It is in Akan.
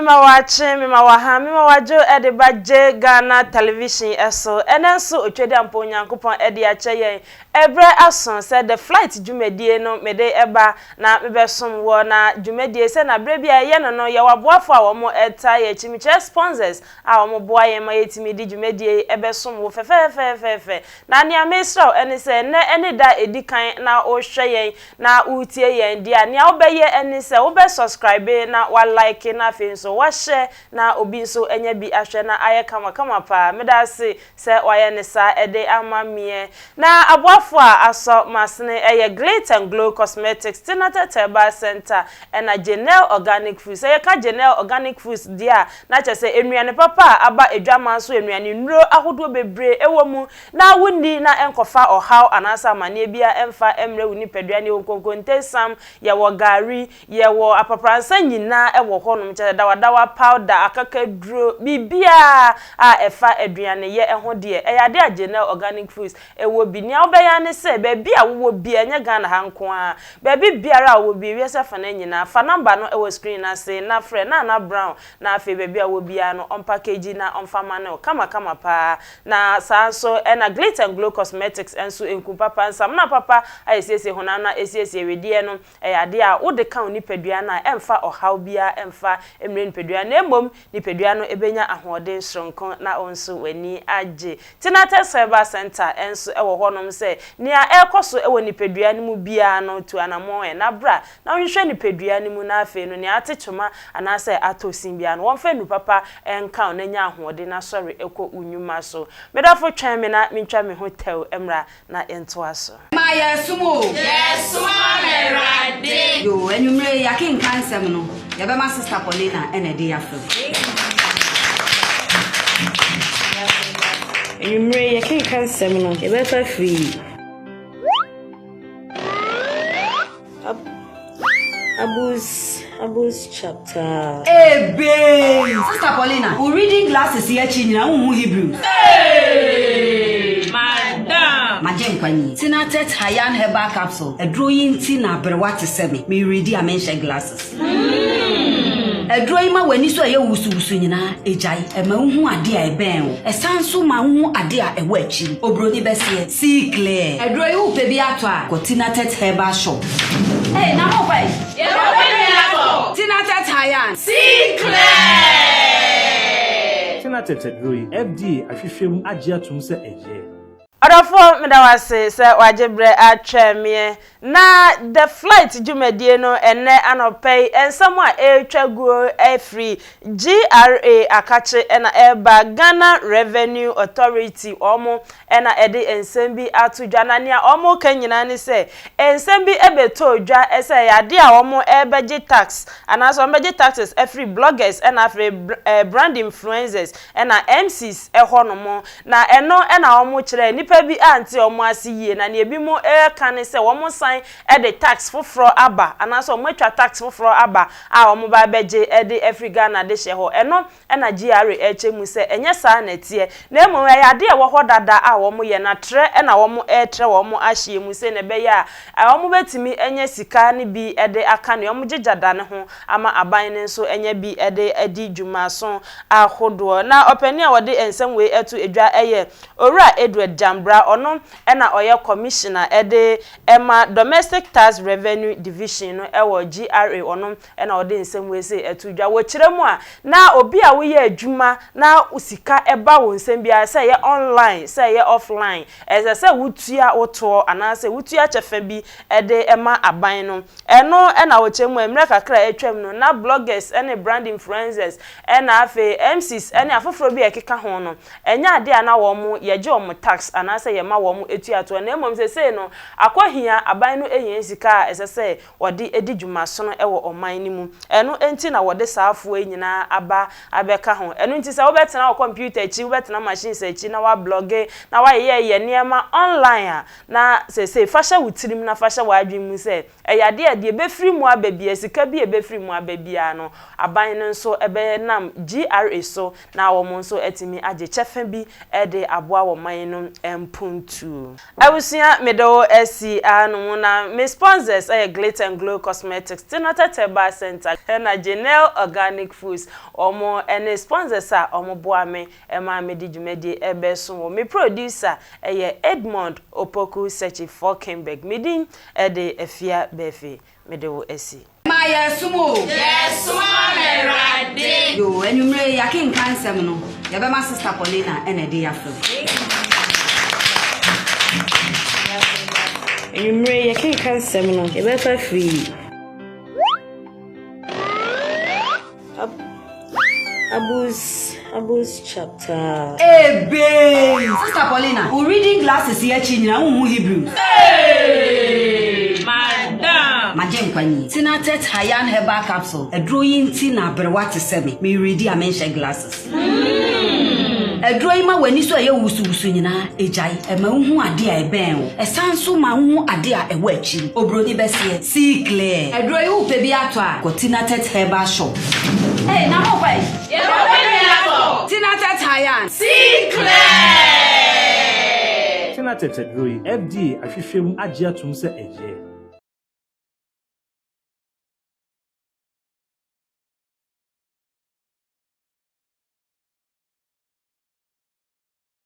Mema wakye, mema waha, mema wadwo de ba gye Ghana Television so. Ɛnɛ nso Otwedeampɔ Onyankopɔn de akyɛ yɛn. Ɛberɛ aso sɛ The Flight dwumadie no mede ba na mebɛsom wɔ na dwumadie sɛ na berɛ bi a yɛyɛ no no yɛwɔ aboafoɔ a wɔn taa yɛn akyi, mekyerɛ sponsors a wɔn boa yɛn ma yɛtumi de dwumadie yi bɛsom wo fɛfɛɛfɛɛfɛɛfɛ. Na nea mesrɛ wo ne sɛ nnɛ ne da a ɛdi kan na wohwɛ yɛn na woretie yɛn deɛ a, nea wobɛyɛ ne sɛ wobɛ subscribe na wa like na afei nso wa share na obi nso anya bi ahwɛ na ayɛ kama kama paa. Meda ase sɛ wayɛ ne saa de ama meɛ. Na aboafoɔ a asɔ m'asene yɛ Glit and Glow Cosmetics, Tinatet Herbal Center ɛna Janelle Organic Foods. Sɛ yɛka Janelle Organic Foods deɛ a, na kyerɛ sɛ nnuane papa a aba adwaman so, nnuane nnuro ahodoɔ bebree wɔ mu na wonni na ɛnkɔfa ɔhaw anaasɛ amanneɛ biara ɛmfa mmrɛ wo nipadua ne wo nkonkonte sam, yɛwɔ gari, yɛwɔ aprapransa nyinaa wɔ hɔnom, kyerɛ sɛ dawadawa powder, akakaduro, biribiara a ɛfa aduaneyɛ ho deɛ, ɛyɛ adeɛ a Janelle Organic Foods wɔ bi. Nea wobɛyɛ ara ne sɛ, baabi a wowɔ biara, ɛnyɛ Ghana ha nko ara, baabi biara a wowɔ biara, wiase afanan nyinaa, fa number no wɔ screen no ase na frɛ Nana Brown na afei baabi a wowɔ biara no, ɔmpackage na ɔmfa ma no kamakama paa. Na saa nso na Glit and Glow Cosmetics nso, nku papa, nsamena papa a ɛsiesie honam na ɛsiesie wedeɛ no, ɛyɛ adeɛ a wode ka wo nipadua no a, ɛmfa ɔhaw biara mfa mmrɛ nipadua no, na mmom nipadua no bɛnya ahoɔden soronko na wo nso w'ani agye. Tinates Herbal Centre nso wɔ hɔnom sɛ nea ɛrekɔ so wɔ nipadua no mu biara no, tu anammɔn ɛ na bra na wɔnhwehwɛ nipadua no mu na afei no nea ate kyoma anaasɛ atɔ sin biara no wɔmfa nnuru papa nka wo na nya ahoɔden na sɔre kɔ wo nnwuma so. Me dɔfo twɛn me na mentwa me ho tɛw mmra na yɛntoa so. Ma yɛsom o. Yɛsom ama Awurade. Yoo, anwummere yi yɛakenkan nsɛm no, yɛbɛma Sista Paulina na ɛde yɛn afa mu. Anwummere yi yɛkenkan nsɛm no, yɛbɛfa afiri. Abus Abus chapter. Ebei! Sister Paulina, wo reading glasses yi akyi nyinaa wonhu Hebrews. Hey! Madam! Magye nkwa nie. Tinatet Hayan Herbal Capsule, aduro yi nti na aberewa te sɛ me, me readi a menhyɛ glasses. Aduro yi ma w'ani so a ɛyɛ wusuwusu nyinaa gyae. Ɛma wohu ade a ɛbɛn wo. Ɛsan nso ma wohu ade a ɛwɔ akyiri. Oburoni bɛseɛ, see clear. Aduro yi wopɛ bi atɔ a, kɔ Tinatet Herbal Shop. Hey, na mo kɔ ɛ? Yɛkɔpɛ bi atɔ. Tinatet Hayan. See clear. Tinatet aduro yi, FDA ahwehwɛ mu agye atom sɛ ɛyɛ. Ɔdɔfoɔ meda wo ase sɛ wagye berɛ atwɛn meɛ na The Flight dwumadie no ɛnnɛ anɔpa yi nsɛm a ɛretwa guo firi GRA akakye na ɛreba Ghana Revenue Authority wɔn na ɛde nsɛm bi ato dwa na nea wɔreka nyinaa ne sɛ nsɛm bi bɛtɔɔ dwa sɛ ɛyɛ adeɛ a wɔrebɛgye tax anaasɛ wɔbɛgye taxes afiri bloggers na afei brand influencers na MCs hɔ nom Na ɛno na wɔkyerɛɛ nnipa bi ante wɔn ase yie, na nea ebinom reka ne sɛ wɔsan de tax foforɔ aba anaasɛ wɔatwa tax foforɔ aba a wɔba abɛgye de afiri Ghana dehyeɛ hɔ. Ɛno na GRA rekyɛ mu sɛ ɛnyɛ saa na ɛteɛ, na mmom ɛyɛ adeɛ a ɛwɔ hɔ dada a wɔyɛ, na trɛ na wɔretrɛ wɔn ahyeɛ mu sei na ɛbɛyɛ a wɔbɛtumi anya sika no bi de aka nea wɔgyegya da no ho ama aban no nso anya bi de adi dwumaso ahodoɔ. Na ɔpanin a ɔde nsɛm wei to dwa yɛ Owura Edward Gyambrah, ɔno na ɔyɛ Commissioner de ma Domestic Tax Revenue Division no wɔ GRA, ɔno na ɔde nsɛm wei sei to dwa. Wɔ kyerɛ mu a, na obi a woyɛ adwuma na sika ba wo nsam biara, sɛ ɛyɛ online, sɛ ɛyɛ offline, ɛsɛ sɛ wotua wo toɔ anaasɛ wotua kyɛfa bi de ma aban no. Ɛno na wɔkyerɛ mu a, mmerɛ kakra a atwam no, na bloggers ne brand influencers na afei MCs ne afoforɔ bi a ɛkeka ho no, ɛnyɛ adeɛ a na wɔn yɛgye wɔn tax anaasɛ yɛma wɔn tua toɔ, na mmom seesei no, akɔhia, aban no hia sika a ɛsɛ sɛ wɔde di dwumasono wɔ ɔman no mu. Ɛno nti na wɔde saa afoɔ yi nyinaa aba abɛka ho. Ɛno nti sɛ wobɛtena wo kɔmputa akyi, wobɛtena machines akyi na woablɔge na woayeyɛyɛ nneɛma online a, Na seesei, fa hyɛ wo tirim na fa hyɛ w'adwene mu sɛ, ɛyɛ adeɛ a deɛ ɛbɛfiri mu aba biara, sika bi a ɛbɛfiri mu aba biara no, aban no nso bɛnam GRA so na wɔn nso atumi agye kyɛfa bi de aboa wɔn man no mpuntuo. Abusua mede wo asi ahanom na me sponsors yɛ Glitter and Glow Cosmetics, Tinatet Herbal Center ɛna Janelle Organic Foods. Wɔn ne sponsors a wɔboa me ma mede dwumadie bɛso wo. Me producer yɛ Edmond Opoku Sekyi Falkenberg. Me din de Afia Baafi. Mede wo asi. Ma yɛresom o. Yɛresom ama Awurade. Yoo, anwummere yi yɛakenkan nsɛm no, yɛbɛma Sista Paulina na ɛde afa mu. Anwummere yi yɛkenkan nsɛm no, yɛbɛfa afiri Abus Abus chapter. Ebei! Sister Paulina, wo reading glasses yi akyi nyinaa wonhu Hebrews. Eeii madam. Magye nkwa nie. Tinatet Hayan Herbal Capsule, aduro yi nti na aberewa te sɛ me, me readi a menhyɛ glasses. Aduro yi ma w'ani so a ɛyɛ wusuwusu nyinaa gyae. Ɛma wohu ade a ɛbɛn wo. Ɛsan nso ma wohu ade a ɛwɔ akyiri. Oburoni bɛseɛ, see clear. Aduro yi wopɛ bi atɔ a, kɔ Tinatet Herbal Shop. Ei, na mokɔ ɛ? Yɛkɔpɛ bi atɔ. Tinatet Hayan. See clear. Tinatet aduro yi, FDA ahwehwɛ mu agye atom sɛ ɛyɛ.